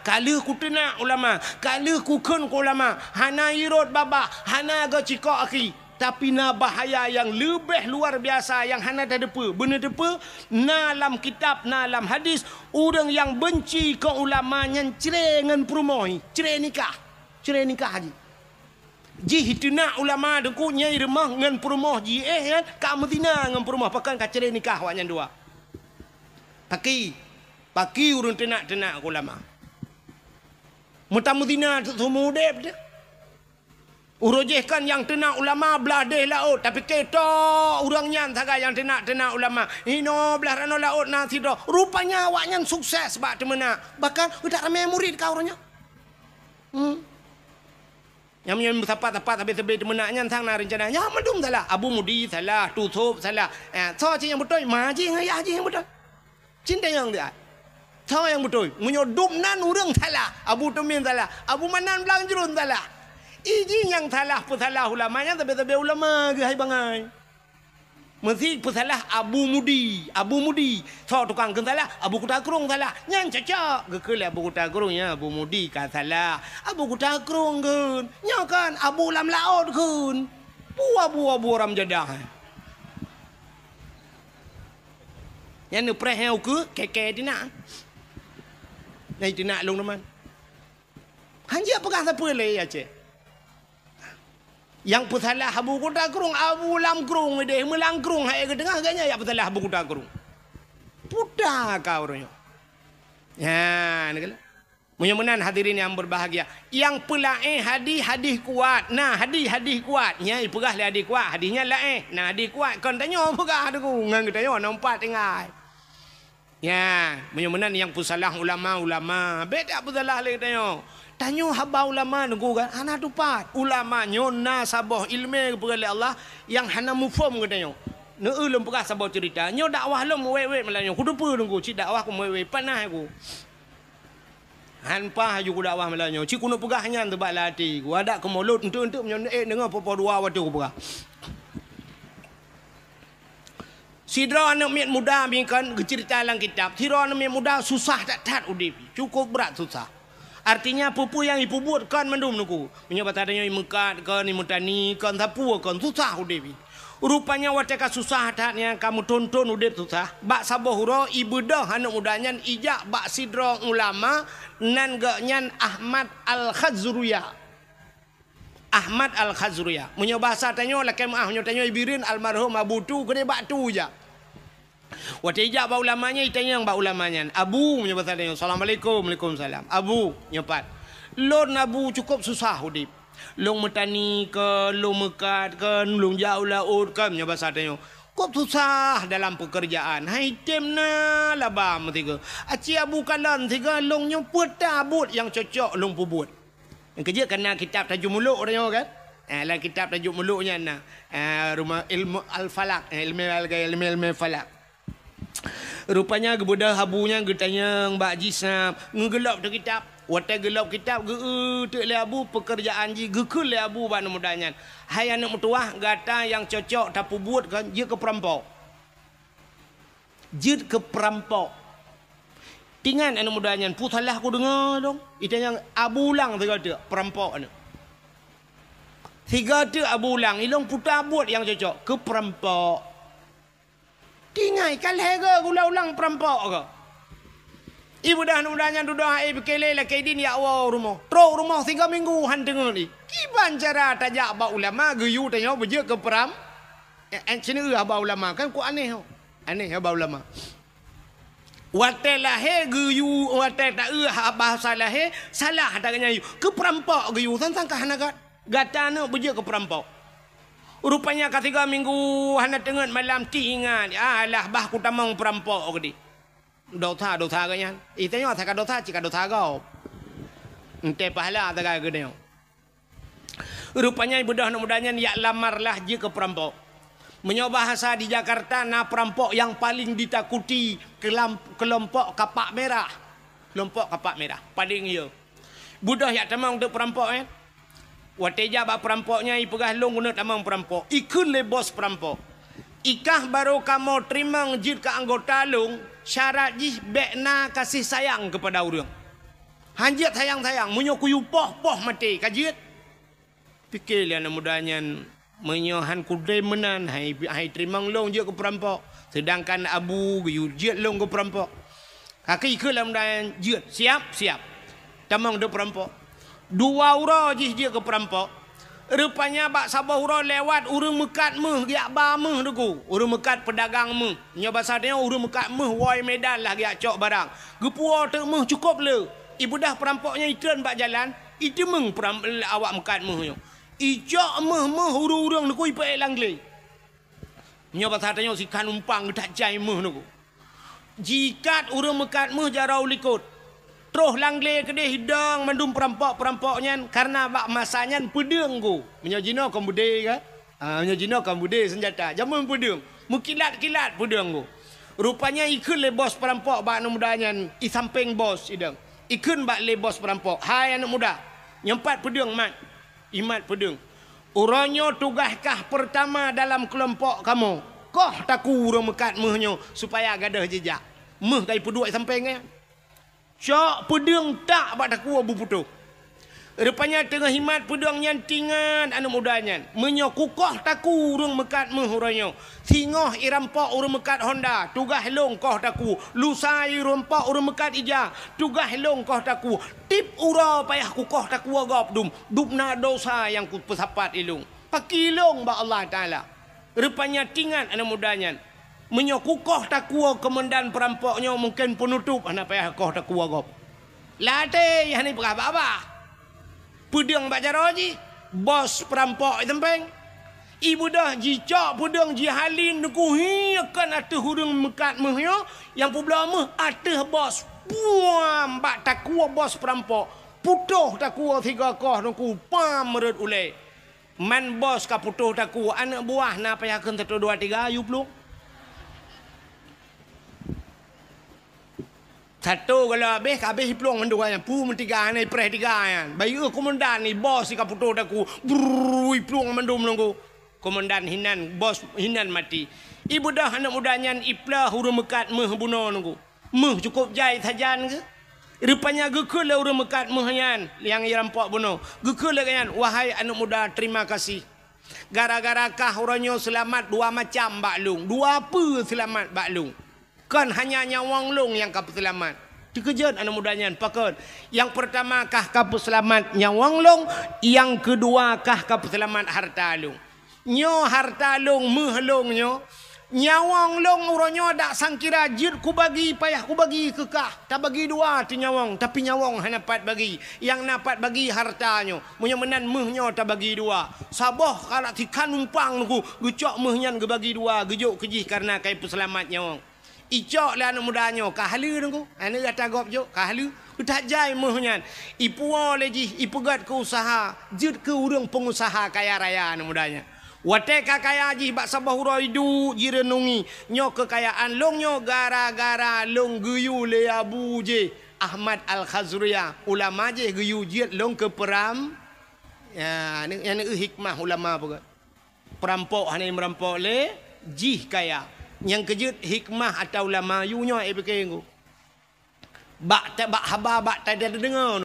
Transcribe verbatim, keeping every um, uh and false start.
Ka lheueh kuteunak ulama, ka lheueh kukheun keu ulama, hana irot babah, hana geucikok akhi. Tapi na bahaya nyang leubeh luar biasa nyang hana tateupeue. Beuneuteupeu, na lam kitab, na lam hadis, ureuëng nyang beunci keu ulama nyan cre ngon peurumoh, cre nikah. Cre nikah jih. Jih teunak ulama deungon nyang rumoh ngon peurumoh jih, eh, nyan ka meuzina ngon peurumoh, pakon ka cre nikah awak nyan dua. Paki, paki ureuëng teunak-teunak ulama. Meutameutina teuk seumeu udeb teuh. Uroe jih kan nyang teunak ulama blah deh laôt, tapi keto ureuëng nyan sagai nyang teunak-teunak ulama. Inoe blah ranoe laôt na sidroe. Rupanya awak nyan sukses bak teumeunak. Bahkan utak ramé murit ka ureuëng nyan. Hmm. Nyang meunyoe meusapat-sapat sabe-sabe teumeunak nyan sang na reuncana. Nyan mandum salah. Abu Mudi salah, Tusop salah. Eh, soe cit nyang beutôi? Ma jih ngon yah jih nyang beutôi. Cintayong dia. Soe nyang beutôi? Meunyoe dum nan ureuëng salah, Abu Tumin salah, Abu Manan Blang Jruen salah. Iji nyang salah peusalah ulama nyan sabe-sabe ulama geuhai bangai. Meusi peusalah Abu Mudi, Abu Mudi. Soe tukang kheun salah? Abu Kuta Krueng salah. Nyan cocok. Geukheun lé Abu Kuta Krueng, nyan Abu Mudi ka salah. Abu Kuta Krueng kheun. Nyoe kan Abu lam laôt kheun. Bua-bua-bua ram jadah. Nyan neupreh nyang ukeue, keke tinak. Nyan tinak lôn teuma. Hanjeuet peugah sapeue lé Aceh. Nyang peusalah Abu Kuta Krueng, Abu lam krueng deh, meulang krueng hai geuteungoh, gobnyan nyang peusalah Abu Kuta Krueng. Puta ka ureuëng nyoe. Nyan, keulah. Meunyoe meunan hadirin yang berbahagia, nyang peulaén hadih, hadih kuat. Nah, hadih, hadih kuat. Nyan ipeugah lé hadih kuat, hadih nyan laén. Nah, hadih kuat kon tanyoe peugah deungon geutanyoe, nompat tinggai. Ya, meunyoe meunan nyang peusalah ulama, ulama. Bék tapeusalah lé geutanyoe. Tanyoe haba ulama nunggu kan hana tupat. Ulama nyoe na saboh ileumé geupeugah lé Allah nyang hana muphom geutanyoe. Neu lôn peugah saboh ceurita. Nyoe dakwah lôn meuwét-wét malam nyoe. Kuteupeue nunggu cit dakwah ku meuwét-wét, panah ku. Han paih aju kudakwah malam nyoe. Cit keuneuk peugah nyan teubak lam até. Kuadak keu mulod enteuk-enteuk meunyoe ék deungoe popo dua watée kupeugah. Sidroe aneuk miet muda mi kon geuceurita lam kitab. Sidroe aneuk miet muda susah that-that udeb. Cukup brat susah. Artinya peue-peue nyang ipeubuet kon mandum nuku. Meunyoe basa tanyoe imeukat kon, imeutani kon, sapeue kon, susah udeb. Rupanya watée ka susah that nyan, ka meuthon-thon udeb susah, bak saboh uroe ibeudôh aneuk muda nyan ijak bak sidroe ulama nan geuh nyan Ahmad Al-Khazruya. Ahmad Al-Khazruya. Meunyoe basa tanyoe lakée meuáh, meunyoe tanyoe ibireuen almarhum Abu Tu keudeh bak tu ijak. Watée ijak bak ulama nyan, itanyong bak ulama nyan, "Abu," meunyoe basa tanyoe, "Assalamualaikum." "Waalaikumsalam." "Abu," nyoe pat, "lôn Abu cukôp susah udeb. Lôn meutani kon, lôn meukat kon, lôn jak u laôt kon," nyoe basa tanyoe. "Kôb susah dalam peukeurjaan, hai tem na laba meusigoe. Aci Abu kalon sigoe lôn nyoe peue ta buet nyang cocok lôn peubuet." Nyang keujeuet kana kitab Tajul Muluk tanyoe kan? Eh, lam kitab Tajul Muluk nyan na, eh, rumoh ilmu al-falak, eh, ilmu al-, ilmu, ilmu falak. Rupanya geubeudôh Abu nyan geutanyong bak jih sa, ngeugeulop teuh kitab. Watée geulop kitab, geu-eu teuk lé Abu peukeurjaan jih, geukheun lé Abu bak aneuk muda nyan, "Hai aneuk meutuwah, gata nyang cocok tapeubuet kon jeuet keu peurampok." Jeuet keu peurampok. Tingat aneuk muda nyan, peue salah kudeungoe dong? Itanyong Abu ulang sigoe teuk, peurampok aneuk. Sigoe teuk Abu ulang, ilong peue ta buet nyang cocok, keu peurampok. Tingai ka lhée goe gula ulang peurampok goe. Ibeudôh aneuk muda nyan dudoe, hai pike lé lakée idin jak woe rumoh. Trok rumoh sigoe minggu han teungeut i. Kiban cara tajak bak ulama geuyue tanyoe beujeuet keu peuram-, eh, eh, sineuk haba ulama kan ku aneh ho. Aneh haba ulama. Watée lahé geuyue, watée taeu haba sa lahé, salah ata geuh nyan yue. Keu peurampok geuyue, sang-sang ka hana gat-, gata aneuk beujeuet keu peurampok. Rupanya ka sigoe minggu hana teungeut malam ti ingat, "Alah, bah kutamong peurampok," geudi. Dosa-dosa geuh nyan. Itanyoe asai ka dosa, cit ka dosa gob. Entée pahala sagai geutanyoe. Rupanya ibeudôh aneuk muda nyan jak lamar lah jeuet keu peurampok. Meunyoe bahasa di Jakarta na peurampok nyang paleng ditakuti keulam-, keulompok kapak mirah. Keulompok kapak mirah, paleng yo. Beudôh jak tamong teuk peurampok nyan. Watée jak bak peurampok nyan ipeugah lôn keuneuk tamong peurampok. Ikheun lé bos peurampok, "Ikah barô kamoe teurimong jeuet keu anggota lôn, syarat jih bék na gaséh sayang keupada ureuëng." Han jeuet sayang-sayang, meunyoe kuyue poh, poh maté, ka jeuet. Pike lé aneuk muda nyan, meunyoe han kudem meunan, hai, hai teurimong lôn jeuet keu peurampok, seudangkan abu geuyue jeuet lôn keu peurampok. Ka kheun lé aneuk muda nyan, jeuet, siap, siap. Tamong deuh peurampok. Dua uroe jih jeuet keu peurampok. Rupanya bak saboh uroe lewat ureuëng meukat méuh geujak ba méuh Teungku. Ureuëng meukat peudagang méuh. Nyoe basa tanyoe ureuëng meukat méuh woe Medan lah geujak cok barang. Geupuwoe teuk méuh cukôp le. Ibeudôh peurampok nyan itreun bak jalan, iteumeung peuram-, awak meukat méuh nyoe. Icok méuh-méuh ureuëng-ureuëng Teungku ipeuék lam glé. Nyoe basa tanyoe sikhan umpang geutajai méuh Teungku. Jikat ureuëng meukat méuh jaroe u likot. Troh lam glé keudeh idong mandum peurampok-peurampok nyan, kareuna bak masa nyan peudeueng Teungku. Meunyoe jinoe kon beudé ka? Ah, meunyoe jinoe kon beudé seunjata. Jameun peudeueng. Meukilat-kilat peudeueng Teungku. Rupanya ikheun lé bos peurampok bak aneuk muda nyan, i sampéng bos idong. Ikheun bak lé bos peurampok, "Hai aneuk muda, nyoe pat peudeueng mat." Imat peudeueng. Uroe nyoe tugaih kah peurtama dalam keulompok kamoe. Koh takue ureuëng meukat méuh nyoe supaya gadôh jijak. Méuh ka ipeuduek sampéng nyan. Cok peudeueng tak bak takue beuputôh. Rupanya teungoh imat peudeueng nyan teuingat aneuk muda nyan. Meunyoe kukoh takue ureuëng meukat méuh uroe nyoe, singoh irampok ureuëng meukat honda, tugaih lôn koh takue. Lusa irampok ureuëng meukat ija, tugaih lôn koh takue. Tiep uroe payah kukoh takue gob dum, dum na desya nyang kupeusapat ilôn. Pakri lôn bak Allah Taala. Rupanya teuingat aneuk muda nyan, meunyoe kukoh takue keumandan peurampok nyoe mungken peunutôp hana payah koh takue gob. Lam até hana ipeugah babah. Peudeueng bak jaroe jih, bos peurampok i sampéng. Ibeudôh jicok peudeueng jihalien Teungku hi kon ateueh ureuëng meukat méuh nyoe, nyang peubloe méuh ateueh bos. Puam bak takue bos peurampok. Putôh takue sigoe koh Teungku, pam rhot ulée. Man bos ka putôh takue, aneuk buah na payah kheun satu dua tiga, yue plueng. Satu gala habéh, ka habéh iplueng mandum nyan. Pu meutiga nyan, ipreh tiga nyan. Bayeue keumandan ni, bos ka putôh takue. Brrrr, iplueng mandum Teungku. Keumandan hinan, bos hinan maté. Ibeudôh aneuk muda nyan iploh ureuëng meukat méuh bunoe Teungku. Méuh cukôp jai sajan geuh. Rupanya geukheun lé ureuëng meukat méuh nyan nyang irampok bunoe. Geukheun lé gobnyan, "Wahai aneuk muda, terima kasih. Gara-gara kah uroe nyoe seulamat dua macam bak lôn. Dua peue seulamat bak lôn. Kon hanya nyawöng lôn nyang ka peuseulamat." Teukeujot aneuk muda nyan, "Pakon?" "Nyang peurtama kah ka peuseulamat nyawöng lôn, nyang keudua kah ka peuseulamat hareuta lôn. Nyoe hareuta lôn, méuh lôn nyoe, nyawöng lôn uroe nyoe dak sangkira jeuet kubagi, payah kubagi keu kah. Tabagi dua teuh nyawöng, tapi nyawöng hana pat bagi. Nyang na pat bagi hareuta nyoe. Meunyoe meunan méuh nyoe tabagi dua." Saboh kalak sikhan umpang Teungku, geucok méuh nyan geubagi dua, geujok keu jih kareuna ka ipeuseulamat nyawöng. Icok lé aneuk muda nyoe, ka haleue Teungku. Aneuk gata gob jok, ka haleue. Geutajai méuh nyan. Ipuwoe lé jih, ipeugöt keu useuha, jeuet keu ureuëng peungusaha kaya raya aneuk muda nyan. Watée ka kaya jih bak saboh uroe iduek jireunungi, "Nyoe keukayaan lôn nyoe gara-gara lôn geuyue lé abu jih, Ahmad Al-Khazriyah, ulama jih geuyue jeuet lôn keu peuram." Ya, nyan, nyan hikmah ulama peugah. Peurampok hana meurampok lé jih kaya. Nyang keujeuet hikmah ata ulama yue nyoe, eh, pike Teungku. Bak ta-, bak haba, bak tadeungoe.